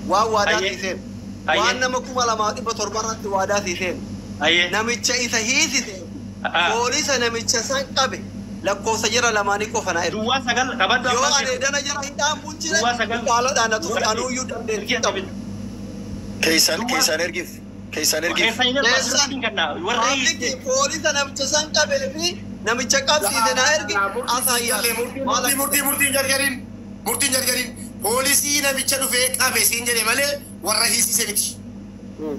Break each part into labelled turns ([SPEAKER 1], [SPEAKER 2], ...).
[SPEAKER 1] Waan waadaa sii seenu. Waan nama 2700 irratti waadaa sii seenu. Namicha isa hiisise poolisa namicha san qabe lakkoofsa jara lamaanii qofa na erga.
[SPEAKER 2] Duwwaa 9 qabadhu.
[SPEAKER 1] Yoo ani dana jara hidhaan bulchine haalaadhaan na tuqe anuuyyuu dandeettii qabu.
[SPEAKER 3] Keessaan ergiif. Keessaan ergiif.
[SPEAKER 1] Keessan poolisa namicha san qabee fi namicha qabsiise na ergi asaayyaa.
[SPEAKER 4] Murtii murtiin jarjariin murtiin jarjariin poolisii namicha dhufee qabe siin jedhe malee warra hiisise miti.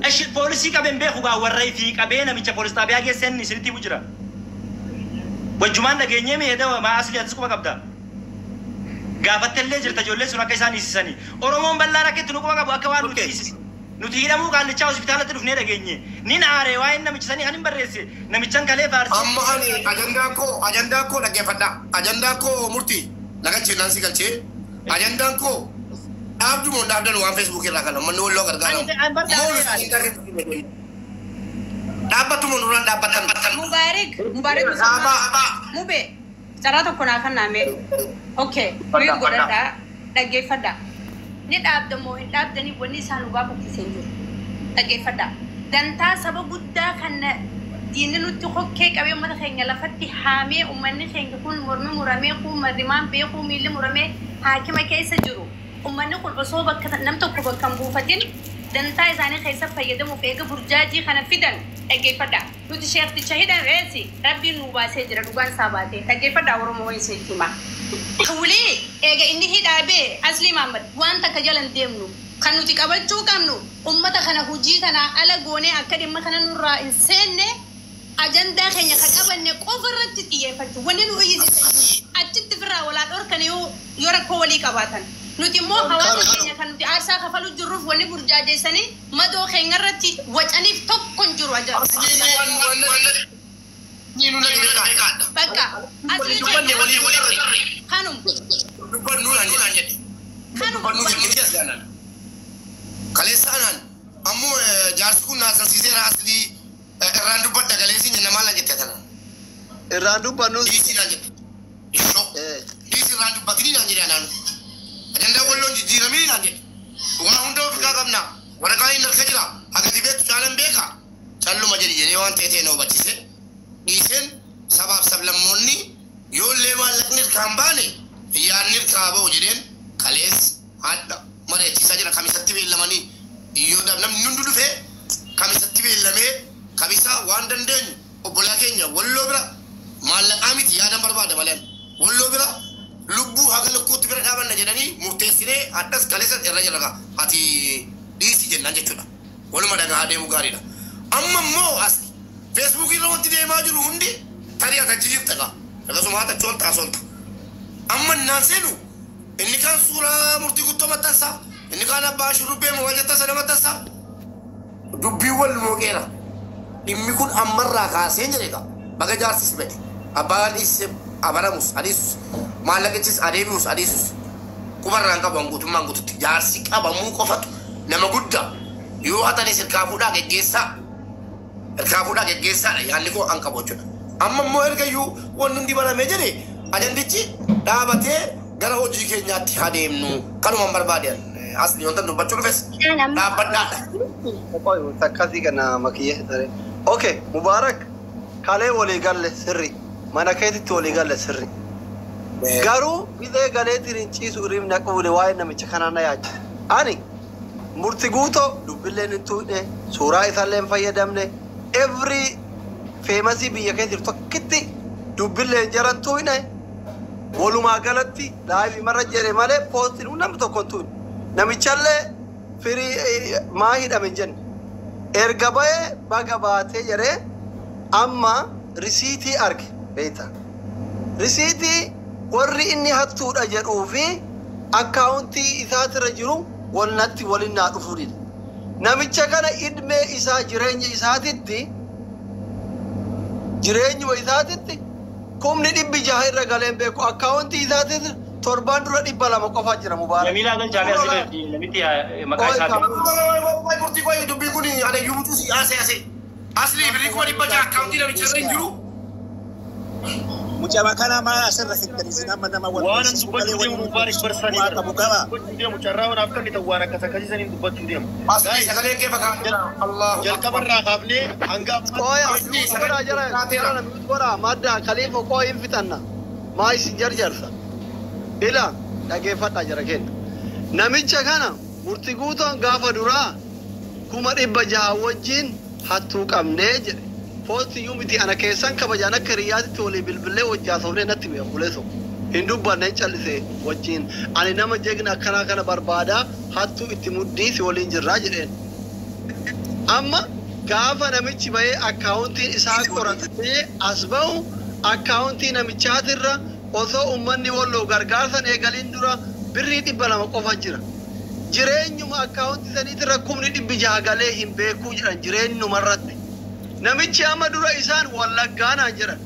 [SPEAKER 2] Eshi poolisii qabeen beeku gaa warra ifii qabee namicha poolis xaabiyaa geesseen isinitti himu jira. Wajjumaan dhageenyee mi'eeda maa asli atis quba qabda. Gaafattellee jirta ijoollee sun akka isaan hiisisanii. Oromoon bal'aan akka itti nu quba qabu akka waan nuti hiisisu. Nuti hidhamuu qaallichaa hospitaalatti dhufnee dhageenye. Nin aaree waa'een namicha sanii kan hin barreesse. Namichan kalee faarsee.
[SPEAKER 4] Amma ani ajandaa koo dhaggeeffadha. Ajandaan koo murtii nagalchee naan si galchee. Ajandaan koo dhaabdu moo dhaabdan waan feesbuukii irraa kana manni walloo gargaaramu. Dhaabbattu moo nurraan dhaabbatan.
[SPEAKER 5] Mubaarik Mube carraa tokko naa kennaame. Okay, mute godhadhaa dhaggeeffadhaa. Ni dhaabda moo hin dhaabdanii wanni isaan nu gaafachiisee jiru. Dhaggeeffadhaa. Dantaa saba guddaa kan diinni nutti hokkee qabee uummata keenya lafatti haamee uummanni keenya kun mormi muramee kun marrimaan beekuu miilli muramee haakima keessa jiru. Uummanni kun osoo bakka nam tokko bakka hin buufatin dantaa isaanii keessa fayyadamuuf eega burjaajii kana fidan dhaggeeffadhaa. Nuti sheekticha hidhan reessi rabbiin nu baasee jira dhugaan isaa baatee dhaggeeffadhaa Oromoo wayii isinitti himaa. Wulii eega inni hidhaa bee Aslii Mahammad waan takka jala hin deemnu kan nuti qabachuu qabnu uummata kana hojii kanaa ala goonee akka dhimma kana nurraa hin seenne ajandaa keenya kan qabanne qofa irratti xiyyeeffachuu wanni nu iyyisiisan achitti firraa walaa dhorkan yoo rakkoo walii qabaatan. Nuti immoo hawaasa keenya kan nuti aarsaa kafaluu jirruuf wanni burjaajeessanii madoo keenya irratti wacaniif tokko hin jiru ajaa'ibaa. Bakka asii kanum. Kanum.
[SPEAKER 4] Kaleessa anaan ammoo jaarsi kun naasasiiseera aslii irraan dubbadha galeessi namaa lan jette tanaan.
[SPEAKER 1] Irraan dubbannu.
[SPEAKER 4] Dhiisii naan jette. Ishoo. Dhiisii irraan dubbatinii naan jedhe anaan. Ajandaa walloon jijjiiramii naan jedhe. Waan hunda of irraa qabna. Waraqaan inni harka jira. Haga dibeettu caalan beeka. Calluma jedhi jedhee waan ta'e ta'e na hubachiise. Dhiiseen sabaaf sablammoonni yoollee maallaqni hirkaan baane yaadni hirkaa ba'u jedheen kalees haadha mari'achiisaa jira. Kamisatti beellamanii yoo namni hundi dhufee kamisatti beellamee kamisa waan dandeenyu obbolaa keenya walloo bira maallaqaa miti yaadan barbaada malee walloo bira lubbuu haga lukkuutti bira dhaabanna jedhanii murteessinee hadhas kaleessa irra jira ati dhiisi jennaan jechuudha. Waluma dhagaa deemu gaariidha. Amma immoo as feesbuukii irra wanti deemaa jiru hundi tarii ati achi jirta gaa. Akkasuma haata chooltaa soolta. Amma naan seenu inni kaan suuraa murtii guutuu maxxansa inni kaan abbaa shurrubbee moo wal jettan sana maxxansa. Dubbiin wal mooqeera. Dhimmi kun ammarraa kaasee jedhe gaa. Baga jaarsis ba'e. Abbaan dhiisise abaramus adiisus maallaqichis adeebi'us adiisus qubarraan qabu guutummaan guututti jaarsi qabamuu qofatu nama guddaa yoo hatanis hirkaa fuudhaa geggeessaa hirkaa fuudhaa geggeessaadha yaadni koo an qabu jechuudha. Amma immoo erga iyyuu wanni hundi baramee jedhe ajandichi dhaabatee gara hojii keenyaatti haa deemnu kanumaan barbaade asli wanta dubbachuu dhufes dhaabbadhaadha.
[SPEAKER 1] Akkasii kana makiyyee taree. Okay, Mubaarak kalee walii galle sirri mana keetitti walii galle sirri. Garuu bidee galeetiin hin ciisu hirribni akka buune waa'ee namicha kanaa na yaachise. Ani murti guutoo dubbilleen hin tuqne suuraa isaallee hin fayyadamne every feemasii biyya keessa jiru tokkitti dubbilleen jaran tuqne walumaa galatti laayivii marra jedhe malee poostiin namni tokko hin tuqne. Namichallee firii maa hidhame hin jenne. Erga ba'ee baga baatee jedhee amma risiitii arge beektaa. Risiitii warri inni hattuudha jedhuu fi akkaawuntii isaatirra jiru walnatti waliin naa dhufuu dida. Namicha kana idmee isaa jireenya isaatitti jireenyuma isaatitti 600,000 irra galeen beeku akkaawuntii isaatitti torbaan dura 200 qofaa jira Mubaarak.
[SPEAKER 2] Jamiilaa galchaa fi asirratti namitti maqaa isaatiin.
[SPEAKER 4] Murtii qoy dubbiin kun ana iyyuu mutuu si asee asee. Asli birrii 600,000 akkaawuntii namicha irra hin jiru.
[SPEAKER 6] Mucama kana maal asirra fiddan isin amma nama wal
[SPEAKER 3] Waan
[SPEAKER 6] barsiisuu malee
[SPEAKER 3] dubbachuu deemu
[SPEAKER 6] waliin
[SPEAKER 3] Mubaarak barsanii
[SPEAKER 6] waa qabu qaba.
[SPEAKER 3] Dubbachuu deemu carraa wanaaf kan ta'u waan akkas akkasiisaniin dubbachuu deemu.
[SPEAKER 4] Asli sagaleen kee fakkaata. Allahu
[SPEAKER 3] Jalqabarraa kaafnee hanga ammaatti
[SPEAKER 1] Qoya, godha jara, jara godha madda kaliifo qoo hin fixanna. Maa isin jarjarsa. Ila dhageeffadha jara kenna. Namicha kana murtii guutuun gaafa duraa 600,000 wajjin hattuu qabnee jedhe. Poostiyyuu miti ana keessan kabajaan akka hiriyaatitti walii bilbilee wajjaa soofnee natti mi'a buleeso. Hin dubbanne hin callisee wajjin. Ani nama jeegna akkanaa kana barbaadaa hattuu itti muddii si waliin jirraa jedheen. Amma gaafa namichi bahee akkaawuntiin isaa qoratee as bahu akkaawuntii namichaatirra osoo uummanni walloo gargaarsan eegaliin dura birrii 200 qofa jira. Jireenyuma akkaawuntii saniitirra 600,000 galee hin beekuu jedhan jireenyuma irratti. Namichi amma dura isaan wallaggaanaan jedhan.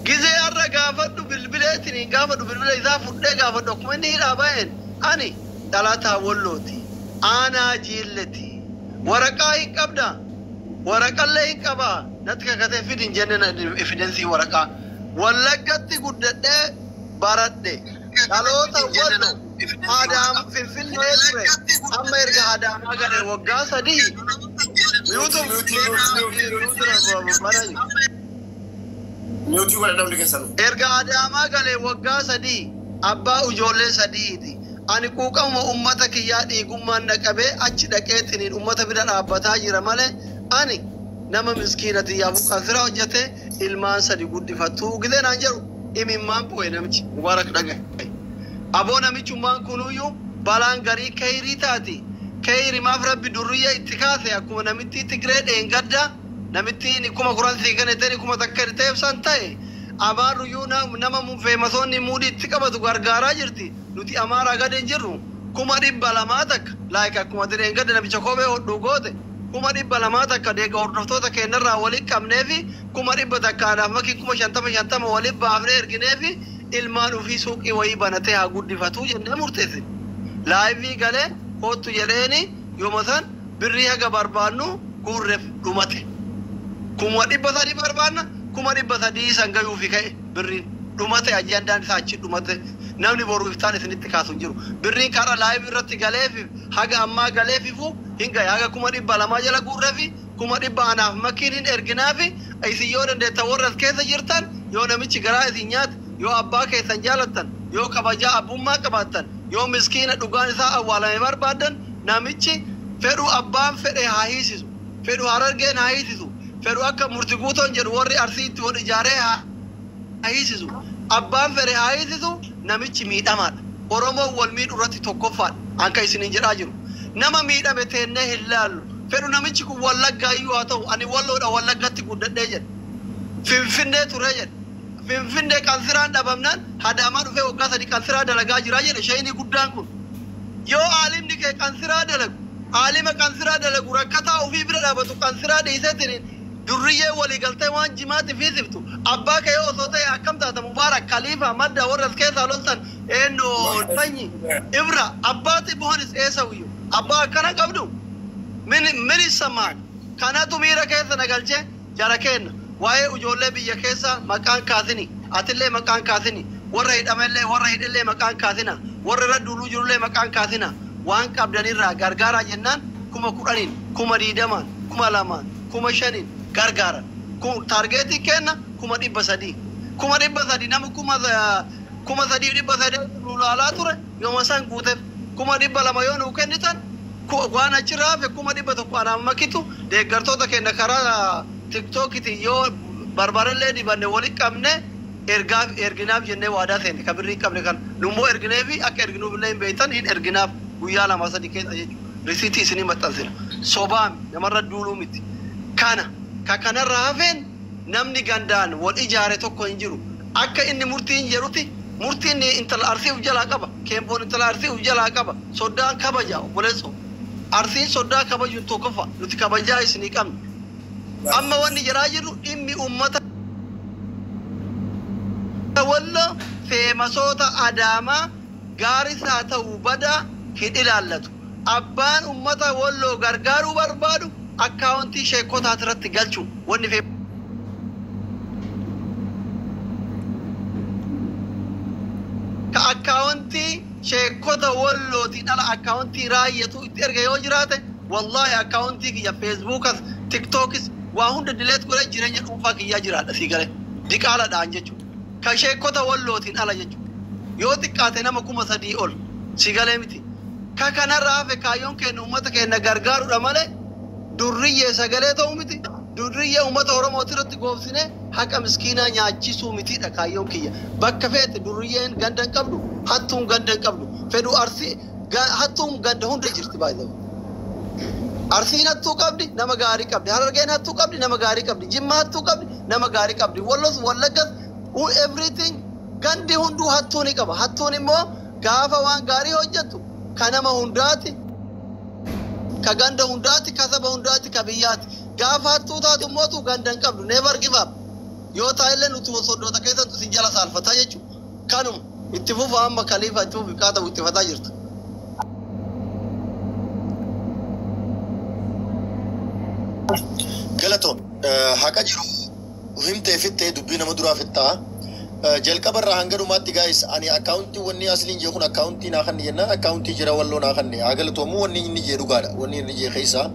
[SPEAKER 1] Gizee har'a gaafadhu bilbileetiin hin gaafadhu bilbila isaa fudhee gaafadhu akkuma inni hidhaa baheen ani dhalataa wallooti. Aanaa jiilleti. Waraqaa hin qabdaa. Waraqallee hin qabaa. Natti kakatee fidin jenne evidensii waraqaa. Wallaggatti guddadhee baradhe. Dhaloota wallo Adaam Finfinnee ture. Amma erga Adaamaa gale waggaa 3.
[SPEAKER 4] Miyuutii godha namni keessan.
[SPEAKER 1] Erga Adaamaa galee waggaa 3 abbaa ijoollee 3ti. Ani quuqamuma uummata kiyyaa dhiigummaan dhaqabee achi dhaqeetiniin uummata bira dhaabbataa jira malee ani nama miskiina xiyyaaf qanfira hojjete ilmaan 3 guddifattuu gizee naan jedhu imimmaan bu'e namichi Mubaarak dhagaye. Aboo namichummaan kunuyyuu balaan garii kayrii taati. Kayri maaf rabbi durriyya itti kaase akkuma namitti Tigree dheengadda namitti 10,000 sii kennite 1,000 ta'eef ta'e Amaarruyyuu nama feemasoonni muudii itti qabatu gargaaraa jirti. Nuti Amaaraa gadi hin jirru 200,000 takka laayik akkuma dheengadda namicha kophee hodhuu goote 200,000 takka deega hordoftoota keenyarraa waliin qabnee fi 100,000 anaaf makii 50,000 waliin baafnee erginee fi ilmaan ofii suuqii wayii banatee haa guddifatuu jennee murteessine. Laayivii galee kootu jedheeni yooma san birrii haga barbaannu guurreef dhumate. 300,000 barbaanna 300,000 san gayuufi ka'e birriin dhumate ajandaan isaa achi dhumate. Namni boru iftaan isinitti kaasu hin jiru. Birriin karaa laayivii irratti galeefi haga ammaa galeefifu hin gahe haga 200,000 jala guurreefi 100,000 anaaf makiin hin erginaafi isin yoo dandeettan warra as keessa jirtan yoo namichi garaa isin nyaate yoo abbaa keessan jaalattan yoo kabajaa abbummaa qabaattan yoo miskiina dhugaan isaa awwaalame barbaaddan namichi fedhu abbaan fedhe haa hiisisu fedhu harargeen haa hiisisu fedhu akka murti guutoon jedhu warri arsiitti wal ijaaree haa hiisisu abbaan fedhe haa hiisisu namichi miidhamaadha. Oromoon wal miidhu irratti tokkoffaadha anka isiniin jedhaa jiru. Nama miidhame teennee hin laallu fedhu namichi kun wallaggaa iyyuu haa ta'u ani walloodha wallaggatti guddadhee jedhe Finfinnee turee jedhe. Finfinnee qansiraan dhabamnaan Adaamaa dhufee waggaa 3 qansiraa dalagaa jiraa jedhe shayinii guddaan kun. Yoo aalimni kee qansiraa dalagu aalima qansiraa dalagu rakkataa ofii bira dhaabatu qansiraa dhiiseetiin durriyyee walii galtee waan jimaatti fiisiftu abbaa kee osoo ta'e akkam taata Mubaarak Khaliifa madda warra as keessaa loltan eenyu sanyi Ibra abbaati bohonis eessawiyyu abbaa akkana qabdu min samaan kanatu miira keessa nagalchee jara kenna. Waa'ee ijoollee biyya keessa maqaan kaasini atillee maqaan kaasini warra hidhamellee warra hidhellee maqaan kaasina warra irra duuluu jirullee maqaan kaasina waan qabdanirraa gargaaraa jennaan 10,000 20,000 2,000 5,000 gargaaran. Taargeetii kenna 300,000 300,000 nama 3,300 nu laalaa ture yooma san guuteef 200,000 yoo nuu kennitan waan achirraa hafe 100,000 anaan makitu deeggartoota keenya karaa TikTokitiin yoo barbarallee dibanne waliin qabne ergaaf erginaaf jennee waadaa seenne kan birrii qabne kan nummoo ergineefi akka erginuuf illee hin beektan hin erginaaf guyyaa 2 3 keessa jechuudha. Risiitii isinii maxxansina. Sobaami namarra duuluu miti. Kana ka kanarraa hafeen namni gandaan wal ijaare tokko hin jiru. Akka inni murtiin jedhutti murtiin intala arsii uf jalaa qaba. Keempoon intala arsii uf jalaa qaba. Soddaan kabaja obboleessoo. Arsiin soddaa kabajuun tokkoffaa nuti kabajaa isinii qabna. Amma wanni jedhaa jirru dhimmi uummata walloo feemasoota Adaamaa gaaris haa ta'u badaa hin ilaallatu. Abbaan uummata walloo gargaaruu barbaaduakkaawuntii sheekotaa irratti galchu wanni Akkaawuntii sheekota wallootiin ala akkaawuntii raayyatu itti erga yoo jiraate, wallaahi akkaawuntii kiyya Feesbuukas Tiktookis waa hunda delete godhee jireenya dhuunfaa kiyyaa jiraadha sii galee diqaaladhaan jechuudha. Ka sheekota wallootiin ala jechuudha. Yoo xiqqaate nama 3000 ol si galee miti. Ka kanarraa hafe kaayyoon keenya uummata keenya gargaaruudha malee durriyyee sagalee ta'uu miti. Durriyyee uummata Oromoo irratti goobsine haqa miskiinaa nyaachisuu mitiidha kaayyoon kiyya. Bakka feete durriyyeen ganda hin qabdu, hattuun ganda hin qabdu. Fedhu Arsii hattuun ganda hunda jirti baay'ee. Arsiin hattuu qabdi, nama gaarii qabdi. Harargeen hattuu qabdi, nama gaarii qabdi. Jimma hattuu qabdi, nama gaarii qabdi. Wallos, Wallaggas, everything gandi hunduu hattuu ni qaba. Hattuun immoo gaafa waan gaarii hojjettu ka nama hundaati, ka ganda hundaati, ka saba hundaati, ka biyyaati. Gaafa hattuu taatu immootu ganda hin qabdu. Never give up. Yoo taa'ellee nuti soddoota keessatti isin jala saalfataa jechuudha. Kanuma itti fufa amma kaliifa itti fufi kaata ittifataa jirta.
[SPEAKER 3] Galatoon haqa jiru himtee fittee dubbii nama duraa fittaa. Jalqaba irraa hanga dhumaatti, guys, ani akkaawuntii wanni asliin jee kun akkaawuntii naa kanni jennaan akkaawuntii jira walloo naa kanni haa galatoomu. Wanni inni jee dhugaadha. Wanni inni jee keessaa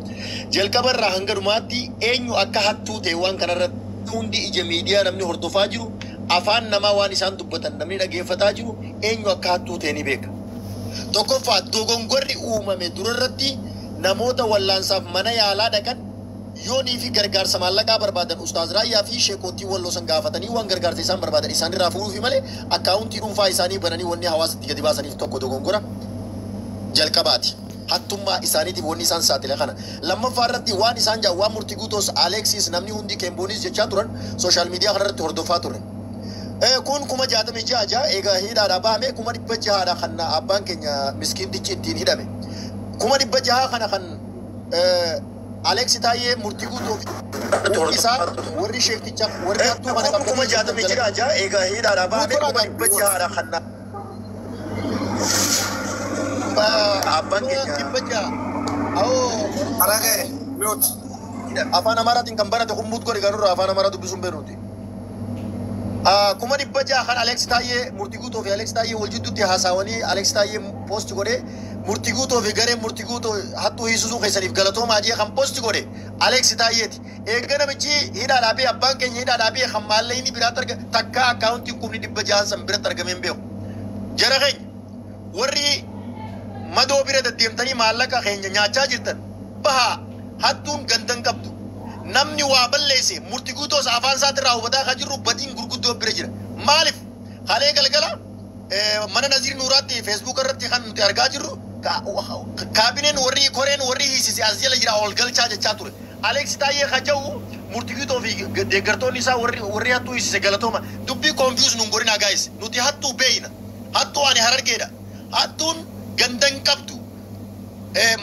[SPEAKER 3] jalqaba irraa hanga dhumaatti eenyu akka hattuu ta'e waan kanarratti hundi ija miidiyaa namni hordofaa jiru, afaan namaa waan isaan dubbatan namni dhageeffataa jiru eenyu akka hattuu ta'e ni beeka. Tokkoffaa, dogongorri uumame durarratti namoota wallaansaaf mana yaalaa dhaqan yoonii fi gargaarsa maallaqaa barbaadan Ustaaz Raayyaa fi sheekootii walloo san gaafatanii waan gargaarsa isaan barbaadan isaan irraa fuudhuufi malee akkaawuntii dhuunfaa isaanii bananii wanni hawaasatti gadi baasaniif tokko dogongora jalqabaati. Hattummaa isaaniitiif wanni isaan saaxile kana. Lammaffaa irratti waan isaan jaa waan murtii guutoos Aleksis namni hundi Keemboonis jechaa turan social media kanarratti hordofaa turre. Kun 66,000 jaa egaa hidhaadhaa bahame 600,000dha kan abbaan keenya miskiintichi ittiin hidhame. 600,000 kana kan Alex Taayee murtii guutuu isaa warri sheekticha warri hattuu kana qabdu 66,000 jaa egaa hidhaadhaa bahame 600,000dha kan abbaan keenya 600. Awoo.
[SPEAKER 4] Aragee mute.
[SPEAKER 3] Afaan Amaaraatiin kan barate kun mute godhi garuu afaan Amaaraa dubbisuun beeknuti. 600,000 kan Alex Taayee murtii guutuu fi Alex Taayee wal jidduutti haasawanii Alex Taayee post godhee murtii guutuu fi gareen murtii guutuu hattuu hiisisuu keessaniif galatoomaa jee kan post godhe Alex Taayeeti. Eega namichi hidhaa dhaabee abbaan keenya hidhaa dhaabee kan maallee inni biraatti arga takka akkaawuntiin 600,000 san biratti argamee hin beeku. Jara keenya warri madoo bira deddeemtanii maallaqa keenya nyaachaa jirtan bahaa, hattuun gandan qabdu. Namni waa balleesse murtii guutoos afaan isaatirraa hubataa kan jirru badiin gurguddoo bira jira. Maaliif halee galgala mana Naziir Nuuraatti Feesbuuk irratti kan nuti argaa jirru kaabineen warri koreen warri hiisise as jala jira ol galchaa jechaa ture. Alex Taayee Haja'u murtii guutoo fi deeggartoonni isaa warri hattuu hiisise galatooma. Dubbii confuse nun godhinaa, guys, nuti hattuu beeyna. Hattuu ani Harargeedha. Hattuun gandan qabdu.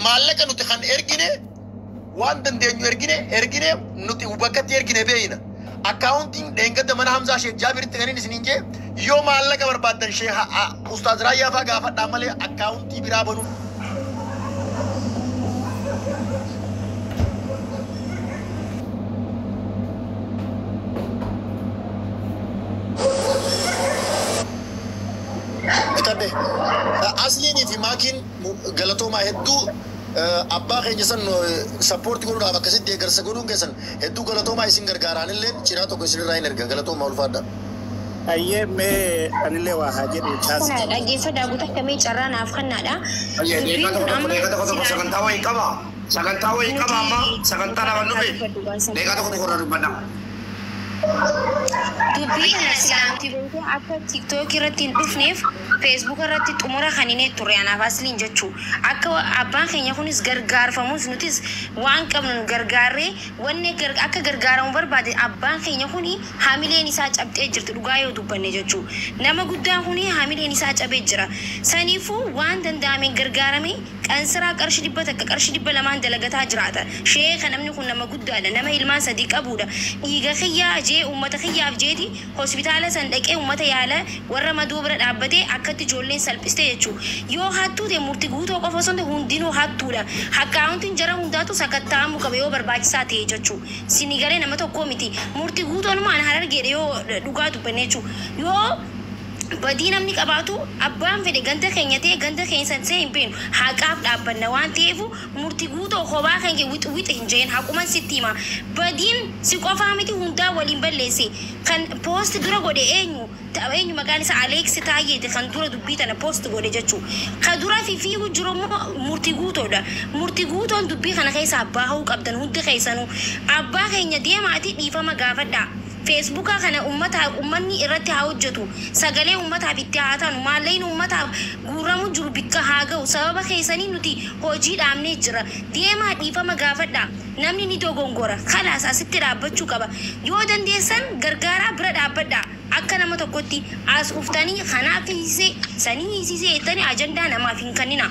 [SPEAKER 3] Maallaqa nuti kan ergine waan dandeenyu ergine nuti bakkatti ergine beeyna. Akkaawuntiin dheengadda mana Hamzaa Sheek Jaabiritti kan inni isiniin jee yoo maallaqa barbaaddan Sheek Ustaaz Raayyaa fa'aa gaafadhaa malee akkaawuntii biraa banuun. Bitadhe. Asliinii fi maakiin galatoomaa hedduu abbaa keenya san support godhuudhaaf akkasitti deeggarsa godhuun keessan hedduu galatoomaa. Isin gargaaraan cinaa tokko isinirraa hin erga. Galatoomaa, ulfaadha.
[SPEAKER 6] Ayyee, mee anillee waa haa jedhu chaansi.
[SPEAKER 7] Kana dhaggeeffadhaa guutuu akkamii carraa naaf kennaadha.
[SPEAKER 4] Ayyee, deekaa tokko tokko, deekaa tokko tokko, sagantaa wayii qaba. Sagantaa wayii qaba amma sagantaa lama dhufe. Deekaa tokko tokko irraa dubbadha.
[SPEAKER 7] Dubbii kana silaamti beekee akka TikTok irratti hin dhufneef Facebook irratti xumura kan hin turre anaaf asliin jechuu akka abbaan keenya kunis gargaarfamus nutis waan qabnu gargaarree wanni akka gargaaramu barbaade. Abbaan keenya kuni hamileen isaa cabxee jirti, dhugaa yoo dubbanne jechuu nama guddaan kuni hamileen isaa cabee jira. Saniifuu waan danda'ameen gargaarame qansiraa qarshii 100, qarshii 200 dalagataa jiraata. Sheeka namni kun nama guddaadha, nama ilmaan sadii qabudha. Dhiiga kiyyaa jee uummata kiyyaaf jeeti hospitaala san dhaqee uummata yaala warra maduu bira dhaabbatee akkatti ijoolleen salphiste jechuu. Yoo hattuu ta'e murtii guutuu qofa osoo hin ta'in hundinuu hattuudha. Akkaawuntiin jara hundaatu sakatta'amuu qaba yoo barbaachisaa ta'e jechuu. Sini galee nama tokkoo miti. Murtii guutuunumaan Harargeedha yoo dhugaa dubbanne jechuu. Yoo Badii namni qabaatu abbaan fedhe ganda keenya ta'e ganda keenya san see hin beenu haqaaf dhaabbanna waan ta'eef murtii guutoo kophaa kan kee wixi wixi hin jeen haquman sitti hima. Badiin si qofaa miti hundaa waliin balleesse kan poost dura godhe eenyu eenyu maqaan isaa Aleeksi Taayyeeti kan dura dubbii tana poost godhe jechuu. Ka dura fi fiigu jiru immoo murtii guutoodha. Murtii guutoon dubbii kana keessa abbaa ha'uu qabdan hundi keessanuu abbaa keenya deemaati dhiifama gaafadhaa. Feesbuuka kana ummata ummanni irratti haa hojjetu sagalee ummataaf itti haa taanu maallaqni ummataaf guuramu jiru bikka haa ga'u sababa keessanii nuti hojii dhaabnee jira deemaa dhiifama gaafadha namni ni dogongora kalaas asitti dhaabbachuu qaba yoo dandeessan gargaaraa bira dhaabbadha akka nama tokkotti as uftanii kanaaf hiisisee sanii hiisisee jettanii ajandaa namaaf hin kennina.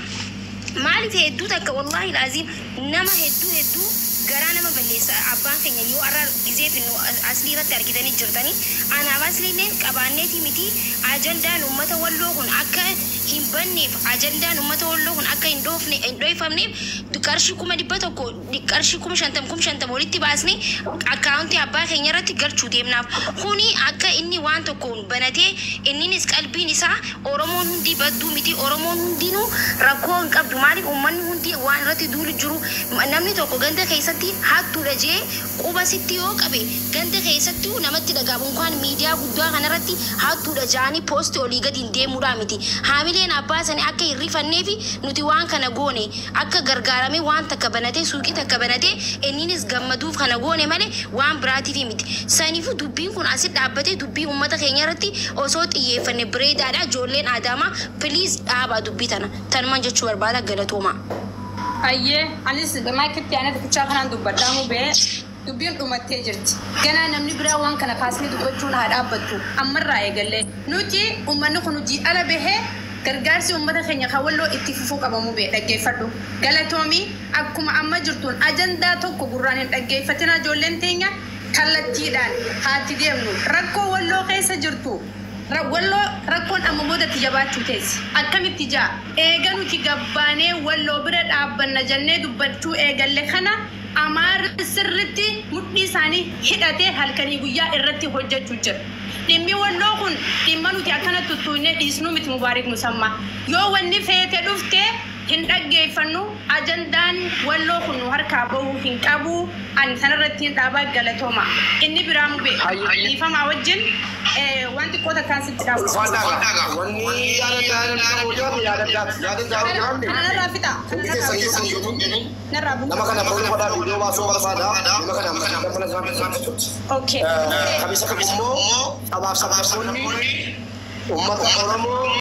[SPEAKER 7] Maaliif hedduu takka wallaahi laaziim nama hedduu hedduu garaa nama balleessa abbaan keenya yoo arra gizee finnu aslii irratti argitanii jirtanii anaaf asliilleen qabaanneeti miti ajandaan uummata walloo kun akka hin banneef ajandaan uummata walloo kun akka hin dhoofne hin dhoofamneef qarshii 100,000 qarshii 50,000 50,000 walitti baasne akkaawuntii abbaa keenya irratti galchuu deemnaaf kuni akka inni waan tokkoon banatee inninis qalbiin isaa Oromoon hundi badduu miti Oromoon hundinuu rakkoo hin qabdu maaliif uummanni hundi waan irratti duulu jiru namni tokko ganda keessatti hattuudha jee quba sitti yoo qabe ganda keessatti namatti dhagaamu unkaan miidiyaa guddaa kanarratti hattuudha jaanii poosti olii gadi hin deemuudha miti haamileen abbaa sanii akka hin rifannee fi nuti waan kana goone akka gargaaramee waan takka banatee suuqii takka banatee inninis gammaduuf kana goone malee waan biraatiif miti saniifuu dubbiin kun asitti dhaabbatee dubbii uummata keenya irratti osoo xiyyeeffanne bareedaadha ijoolleen Adaamaa piliis dhaabaa dubbii tana tanumaan jechuu barbaada galatooma.
[SPEAKER 5] Ayyee anis maayikitti aanee tokkichaa kanaan dubbadhaa mubee dubbiin dhumattee jirti. Ganaa namni biraa waan kana kaasnee dubbachuun haa dhaabbattu. Ammarraa eegallee nuti uummanni kun hojii ala bahee gargaarsi uummata keenya kan walloo itti fufuu qaba mubee dhaggeeffadhu. Galatoomii akkuma amma jirtuun ajandaa tokko gurraan hin dhaggeeffatina ijoolleen teenya kallattiidhaan haatti deemnu rakkoo walloo keessa jirtu. Walloo rakkoon amma boodatti jabaachuu teessi. Akkamitti jaa eega nuti gabbaanee walloo bira dhaabbanna jennee dubbachuu eegalle kana amaarri sirritti mudhii isaanii hidhatee halkanii guyyaa irratti hojjechuu jira. Dhimmi walloo kun dhimma nuti akkana tuttuunee dhiisnuu miti Mubaarik Musammaa. Yoo wanni feete dhufte hin dhaggeeffannu ajandaan walloo kun nu harkaa bahuu hin qabu ani sanarratti hin dhaabaa galatooma. Inni biraa mubee dhiifamaa wajjin waan xiqqoo takkaan sitti dhaabu.
[SPEAKER 4] Wanni yaada
[SPEAKER 5] Kanarraa fixa. Narraa bu'u.
[SPEAKER 4] Nama kana foon godhaa viidiyoo baasuu barbaada. Nama kana mana
[SPEAKER 5] Okay.
[SPEAKER 4] Kamisa immoo sabaaf sablammoonni uummata Oromoo